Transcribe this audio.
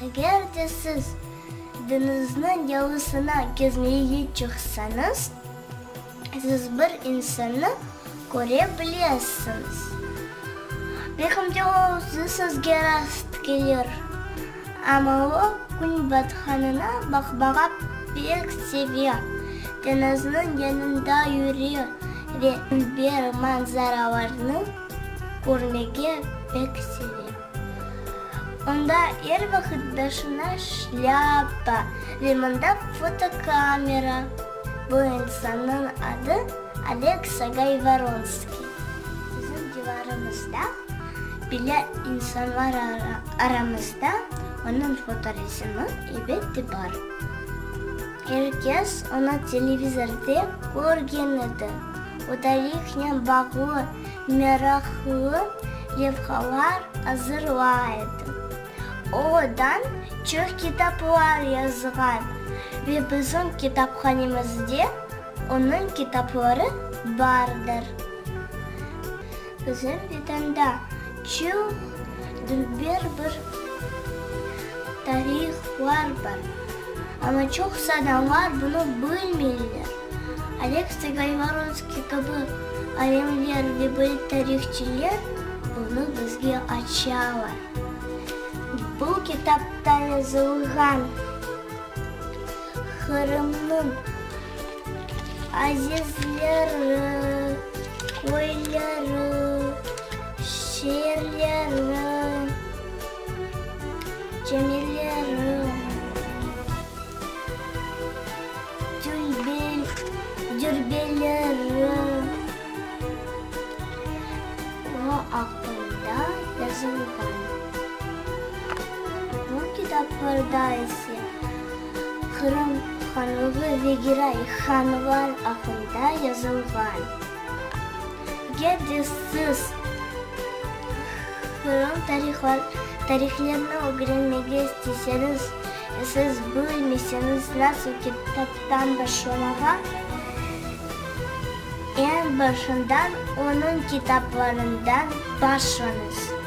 Eger de siz deñizniñ yalısına kezmege çıqsañız, siz bir insannı köre bilesiñiz. Belki de o özü sizge rast kelir, amma o, kün batqanına baqmağa pek seve, deñizniñ yanında yüre ve dülber manzaralarnı körmege pek seve. Onda er vaqıt başına şlâpa ve mında fotokamera. Bu insannıñ adı Oleksa Gayvoronskiy. Bizim civarımızda bile insanlar aramızda onıñ fotoresimi elbette bar. Er kes onı televizorde körgen edi. O tarihnen bağlı meraqlı levhalar azırlay edi. Odan çoq kitaplar yazğan ve bizim kitaphanemizde onıñ kitapları bardır. Bizim Vatanda çoq dülber bir tarihlar bar, amma çoqusı adamlar bunı bilmeyler. Oleksiy Gayvoronskiy kibi alimler ve büyük tarihçiler bunı bizge açalar. Bu kitapta yazılğan Qırımnıñ azizleri, köyleri, şeerleri, camileri, dürbeleri aqqında yazılğan. Bu kitaplarda ise Qırım hanlığı ve Giray hanlar aqqında yazılğan. Eger de siz Qırım tarihlerini ögrenmege isteseñiz ve siz bilmeseñiz nasıl kitaptan başlamağa, eñ başından onıñ kitaplarından başlañız.